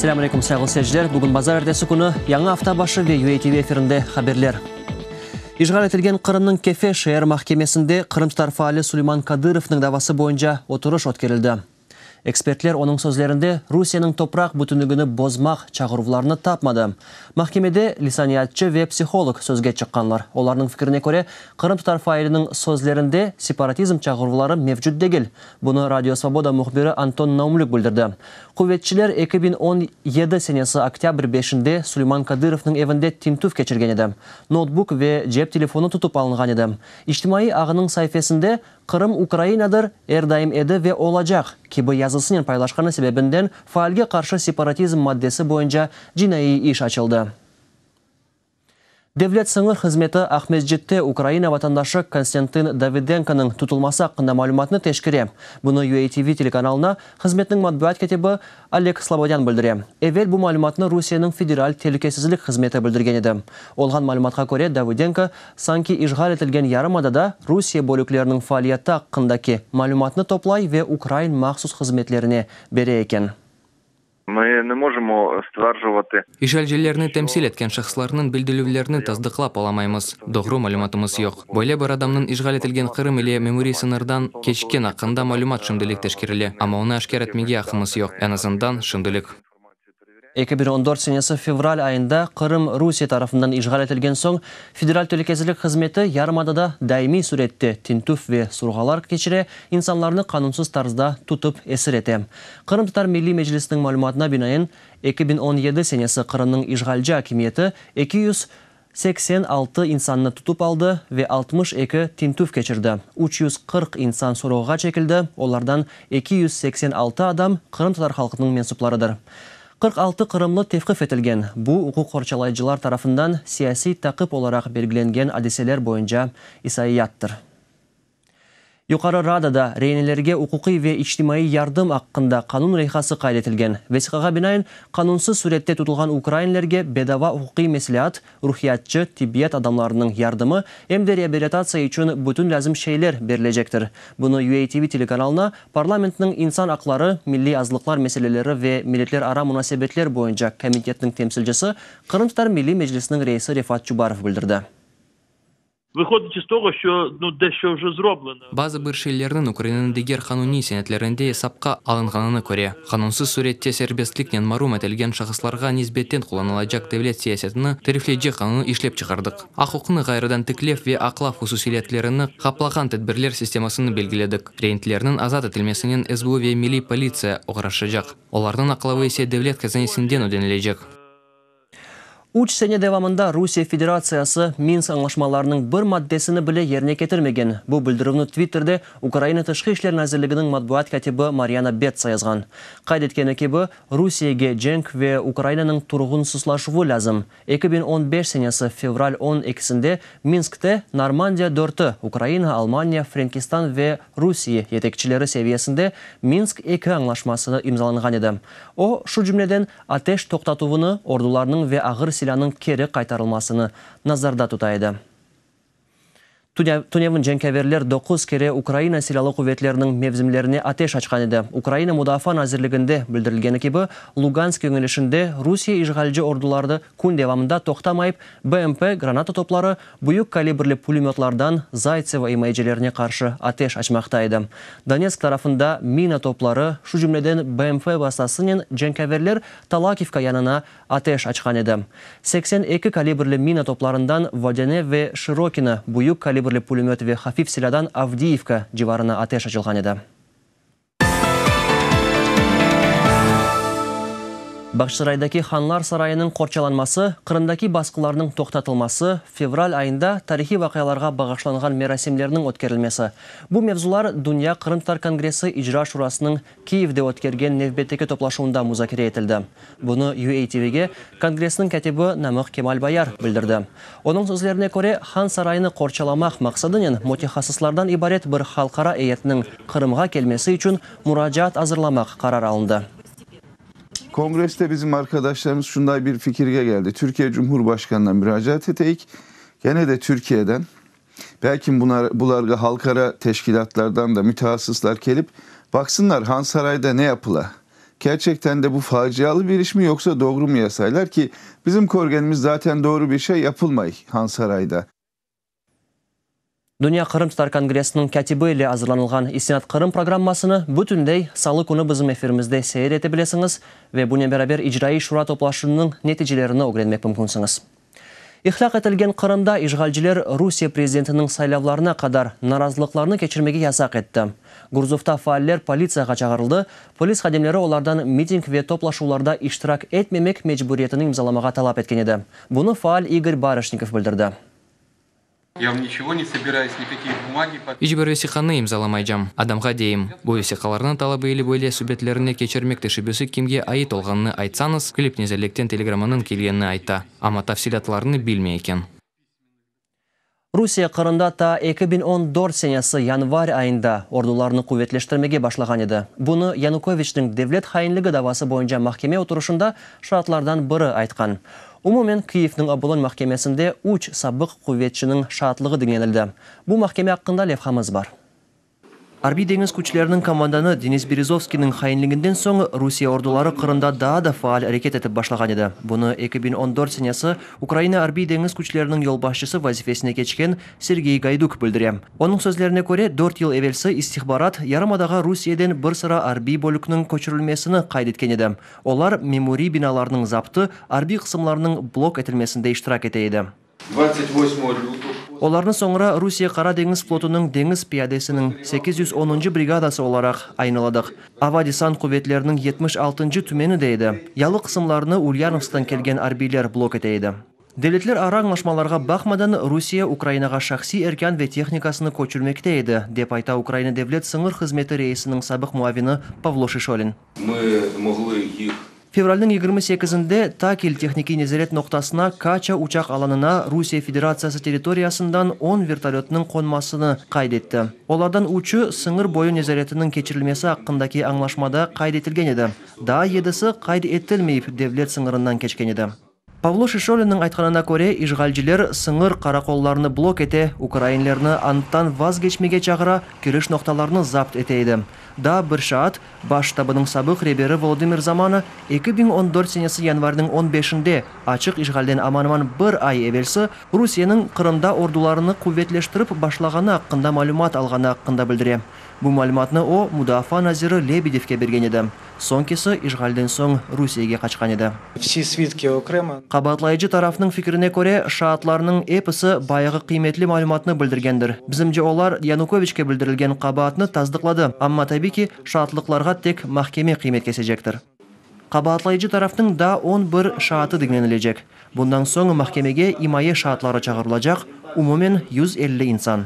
Selâm aleyküm, sayğılı seyirciler! Bugün bazarertesi künü, yañı afta başı ve UATV efirinde haberler. İşğal etilgen Qırımnıñ Kefe şeer mahkemesinde qırımtatar faali Suleyman Kadırovnıñ davası boyunca oturış ötkerildi. Ekspertler onıñ sözlerinde Rusiyeniñ topraq bütünligini bozmaq çağıruvlarını tapmadı. Mahkemede lisaniyatçı ve psiholog sözge çıqqanlar. Olarnıñ fikrine köre, qırımtatar failiniñ sözlerinde separatizm çağıruvları mevcut degil. Bunı Radio Svoboda mühbiri Anton Naumlük bildirdi. Quvetçiler 2017 senesi oktâbr beşinde Suleyman Kadırovnıñ evinde tintüv keçirgen edi. Noutbuk ve cep telefonı tutıp alınğan edi. İçtimaiy ağınıñ saifesinde Qırım Ukrainadır, er daim edi ve olacaq, kibi yazısınen paylaşqanı sebebinden faalge qarşı separatizm maddesi boyunca cinaiy iş açıldı. Devlet sıñır hızmeti Aqmescitte Ukraina vatandaşı Konstântın Davıdenkonıñ tutulması aqqında malümatnı teşkere. Bunı UATV telekanalına hızmetniñ matbuat kâtibi Oleg Slobodân bildire. Evel bu malümatnı Rusiyeniñ Federal telükesizlik hızmeti bildirgen edi. Olğan malümatqa köre, Davıdenko, sanki işğal etilgen yarımadada Rusiye bölükleriniñ faaliyeti aqqındaki malümatnı toplay ve ukrain mahsus hızmetlerine bere eken. İşğalcilerni temsil etken şahıslarnıñ bildirüvlerini tasdıqlap olamaymız, doğru malümatımız yoq. Böyle bir adamnıñ işğal etilgen Qırım ile memuriy sıñırdan keçken aqqında malümat şimdilik teşkerile, amma onı aşkâr etmege aqqımız yoq, eñ azından, şimdilik. 2014 senesi fevral ayında Qırım Rusiye tarafından işğal etilgen soñ, Federal telükesizlik hızmeti yarımadada daimiy sürette tintüv ve sorğular keçire, insanlarnı qanunsız tarzda tutıp esir ete. Qırımtatar Milliy Meclisiniñ malümatına binaen, 2017 senesi Qırımnıñ işğalci akimiyeti 286 insannı tutıp aldı ve 62 tintüv keçirdi, 340 insan sorğuğa çekildi, olardan 286 adam qırımtatar halqınıñ mensuplarıdır. 46 qırımlı tevqif etilgen, bu, uquq qorçalayıcılar tarafından siyasiy taqip olaraq belgilengen adiseler boyunca isaiyattır. Yuqarı Radada reinelerge uquqiy ve içtimaiy yardım aqqında qanun leyhası qayd etilgen. Vesiqağa binaen, qanunsız sürette tutulğan ukrainlerge bedava uquqiy mesleat, ruhiyatçı, tibbiyat adamlarınıñ yardımı, em de reabilitatsiya içün bütün lâzim şeyler berilecektir. Bunı UATV telekanalına parlamentniñ insan aqları, milliy azlıqlar meseleleri ve milletlerara munasebetler boyunca komitetniñ temsilcisi, Qırımtatar Milliy Meclisiniñ reisi Refat Çubarov bildirdi. Bazı bir şeylerniñ Ukrainanıñ diger qanuniy senetlerinde esapqa alınğanını köre, qanunsız sürette serbestliknen marum etilgen şahıslarğa nisbeten qullanılacaq devlet siyasetini tarifleycek qanunnı işlep çıqardıq. Aq-uquqnı ğayrıdan tiklev ve aqlav hususiyetlerini qaplağan tedbirler sistemasını belgiledik. Reintlerniñ azat etilmesinen SBU ve Milliy politsiya oğraşacaq, olarnıñ aqlavı ise devlet hazinesinden ödenilecek. Üç sene devamında Rusiye Federatsiyası Minsk añlaşmalarınıñ bir maddesini bile yerine ketirmegen. Bu bildirüvni Twitterde Ukraina Tışqı işler nazirliginiñ matbuat kâtibi Maryana Betsa yazğan. Qayd etkeni kibi, Rusiyege cenk ve Ukrainanıñ turğunsızlaşuvı lâzim. 2015 senesi fevral on ekisinde Minskte Normandiya dörtü, Ukraina, Almaniya, Frenkistan ve Rusiye yetekçileri seviyesinde Minsk eki añlaşması imzalanğan edi. O, şu cümleden, ateş toqtatuvını, ordularnıñ ve ağır silânıñ keri qaytarılmasını nazarda tuta edi. Tünevin cenkâverler doquz kere Ukrayina Silâlı quvetleriniñ mevzimlerine ateş açqan edi. Ukrayina Mudafaa nazirliginde bildirilgeni kibi, Lugansk yöñelişinde Rusiye işğalci ordulardı kün devamında toqtamayıp BMP, granata topları, büyük kalibrli pulemötlardan Zaytsevo imayecilerine qarşı ateş açmaqta edi. Donetsk tarafında mina topları, şu cümleden BMP vastasınen cenkâverler Talakivka yanına ateş açqan edi. 82 kalibrli mina toplarından Vodâne ve Şırokino, büyük kalibrli pulemöt ve hafif silâdan Avdiyivka civarına ateş açılğan edi. Bağçasaraydaki Hanlar sarayınıñ qorçalanması, Qırımdaki basqılarnıñ toqtatılması, fevral ayında tarihiy vaqialarğa bağışlanğan merasimlerniñ ötkerilmesi, bu mevzular Dünya qırımtatar kongressi İcra şurasınıñ Kiyevde ötkergen nevbetteki toplaşuvında muzakere etildi. Bunı UATVge kongressniñ kâtibi Namıq Kemal Bayar bildirdi. Onıñ sözlerine köre, Han sarayını qorçalamaq maqsadınen mütehassıslardan ibaret bir halqara eyetniñ Qırımğa kelmesi içün muracaat azırlamaq qarar alındı. Kongresste bizim arkadaşlarımız şunday bir fikirge geldi, Türkiye Cumhurbaşkanına müracaat eteyik, gene de Türkiyeden, belki bularğa halqara teşkilâtlardan da mütehassıslar kelip, baqsınlar Han sarayda ne yapıla? Kerçekten de bu facialı bir iş mi yoksa doğru mu yasaylar ki bizim körgenimiz zaten doğru bir şey yapılmay Hansarayda. Dünya Qırımtatar Kongressiniñ kâtibi ile azırlanılğan İstinat Qırım programmasını bütünley salı künü bizim efirimizde seyir ete bilesiñiz ve bunen beraber İcraiy Şura toplaşuvınıñ neticelerini ögrenmek mümkünsiñiz. İhlâq etilgen Qırımda işğalciler Rusiye prezidentiniñ saylavlarına qadar narazılıqlarnı keçirmege yasaq etti. Gurzufta faaller politsiyağa çağırıldı, polis hadimleri olardan miting ve toplaşuvlarda iştirak etmemek mecburiyetini imzalamağa talap etken edi. Bunı faal İgor Barışnikov bildirdi. İç bir vesiqanı imzalamaycam. Adamğa deyim, bu vesiqalarnı talabı ile böyle subetlerni keçirmek teşebbüsi kimge ait olğanını aytsañız, kelip nazirlikten telegrammanıñ kelgenini ayta, amma tafsilâtlarnı bilmey eken. Rusiye Qırımda ta 2014 senesi yanvar ayında ordularını quvetleştirmege başlağan edi. Bunı Yanukoviçniñ devlet hainligi davası boyunca mahkeme oturışında şaatlardan biri aytqan. Umumen, Kyivniñ Obolon mahkemesinde üç sabıq quvetçiniñ şaatlığı diñlenildi. Bu mahkeme aqqında levhamız bar. Arbiy deñiz küçleriniñ komandanı Denis Berezovskiyniñ hainliginden soñ Rusiye orduları Qırımda daa da faal areket etip başlağan edi. Bunı 2014 senesi Ukraina Arbiy deñiz küçleriniñ yolbaşçısı vazifesine keçken Sergey Gayduk bildire. Onıñ sözlerine köre, dört yıl evelsi istihbarat yarımadağa Rusiyeden bir sıra arbiy bölükniñ köçürilmesini qayd etken edi. Olar memuriy binalarnıñ zaptı, arbiy qısımlarnıñ blok etilmesinde iştirak ete edi. Olarnı soñra Rusiye Qara deñiz flotunıñ deñiz piyadesiniñ sekiz yüz onuncı brigadası olaraq aynıladıq. Ava desant quvetleriniñ yetmiş altıncı tümeni de edi. Yalı qısımlarını Ulyanovsktan kelgen arbiyler blok ete edi. Devletlerara añlaşmalarğa baqmadan, Rusiye Ukrainağa şahsiy erkân ve tehnikasını köçürmekte edi, dep ayta Ukraina Devlet sıñır hızmeti reisiniñ sabıq muavini Pavlo Şişolin. Fevralniñ yigirmi sekizinde Takel tehnikiy nezaret noqtasına Kaça uçaq alanına Rusiye Federatsiyası territoriyasından on vertolötnıñ qonmasını qayd etti. Olardan üçü sıñır boyu nezaretiniñ keçirilmesi aqqındaki añlaşmada qayd etilgen edi, daa yedisi qayd etilmeyip devlet sıñırından keçken edi. Pavlo Şişolinniñ aytqanına köre, işğalciler sıñır qaraqollarını blok ete, ukrainlerni anttan vazgeçmege çağıra, kiriş noqtalarını zapt ete edi. Daa bir şaat, Baş ştabınıñ sabıq reberi Volodımır Zamana 2014 senesi yanvarniñ on beşinde, açıq işğalden aman-aman bir ay evelsi, Rusiyeniñ Qırımda ordularını quvetleştirip başlağanı aqqında malümat alğanı aqqında bildire. Bu malümatnı o, mudafaa naziri Lebedevke bergen edi. Soñkisi işğalden soñ Rusiyege qaçqan edi. Qabaatlayıcı tarafnıñ fikrine köre, şaatlarnıñ episi bayağı qıymetli malümatnı bildirgendir. Bizimce, olar Yanukoviçke bildirilgen qabaatnı tasdıqladı, amma, tabiy ki, şaatlıqlarğa tek mahkeme qıymet kesecektir. Qabaatlayıcı tarafnıñ daa on bir şaatı diñlenilecek. Bundan soñ mahkemege imaye şaatları çağırılacaq, umumen 150 insan.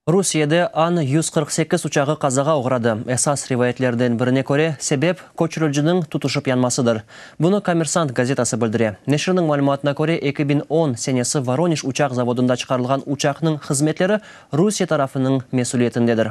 Rusiyede An 148 uçağı qazağa oğradı. Esas rivayetlerden birine köre, sebep, köçürilciniñ tutuşıp yanmasıdır. Bunı Kommersant gazetası bildire. Neşirniñ malümatına köre, 2010 senesi Voronej uçaq zavodında çıqarılğan uçaqnıñ hızmetleri Rusiye tarafınıñ mesüliyetindedir.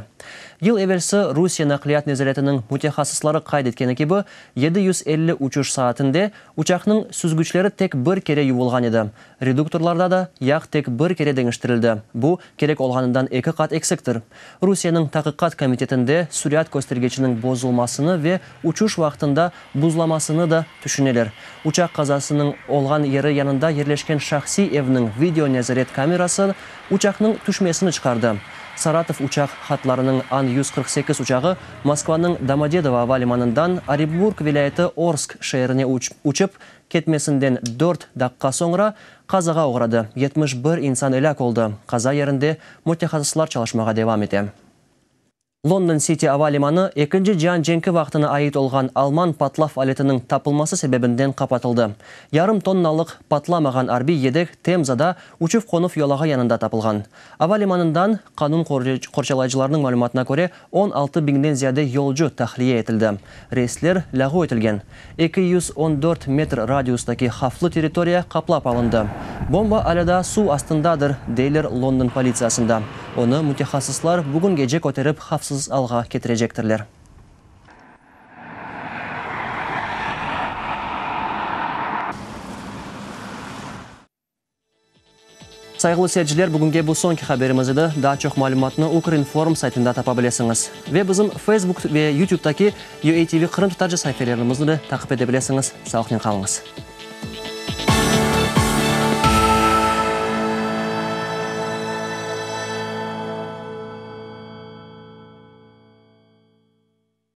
Yıl evelsi Rusiye naqliyat nezaretiniñ mütehassısları qayd etkeni kibi, 750 uçuş saatinde uçaqnıñ süzgüçleri tek bir kere yuvulğan edi. Reduktorlarda da yağ tek bir kere deñiştirildi, bu, kerek olğanından eki qat eksiktir. Rusiyeniñ Taqiqat komitetinde sürat köstergiçiniñ bozulmasını ve uçuş vaqtında buzlamasını da tüşüneler. Uçaq qazasınıñ olğan yeri yanında yerleşken şahsiy evniñ video nezaret kamerası uçaqnıñ tüşmesini çıqardı. Saratov uçaq hatlarınıñ An 148 uçağı Moskvanıñ Domodedovo ava limanından Orenburg vilâyeti Orsk şeerine uçıp Ketmesinden dört daqqa soñra qazağa oğradı, 71 insan elâk oldı. Qaza yerinde mütehassıslar çalışmağa devam ete. London City ava limanı Ekinci cian cenki vaqtına ait olğan alman patlav aletiniñ tapılması sebebinden qapatıldı. Yarım tonnalıq patlamağan arbiy yedek Temzada uçuv-qonuv yolağı yanında tapılğan. Ava limanından, qanun qorçalayıcılarnıñ malümatına köre, 16 biñden ziyade yolcu tahliye etildi. Reysler lâğu etilgen. 214 metr radiustaki havflı territoriya qaplap alındı. Bomba alâ daa suv astındadır, deyler London politsiyasında. Onı mütehassıslar bugün gece köterip havfsız alğa ketirecektirler. Sayğılı seyirciler, bugünge bu soñki haberimiz edi. Daa çoq malümatnı Ukrinform saytında tapa bilesiñiz. Ve bizim Facebook ve YouTube'daki UATV qırımtatarca saifelerimizni de taqip ete bilesiñiz. Sağlıqnen qalıñız.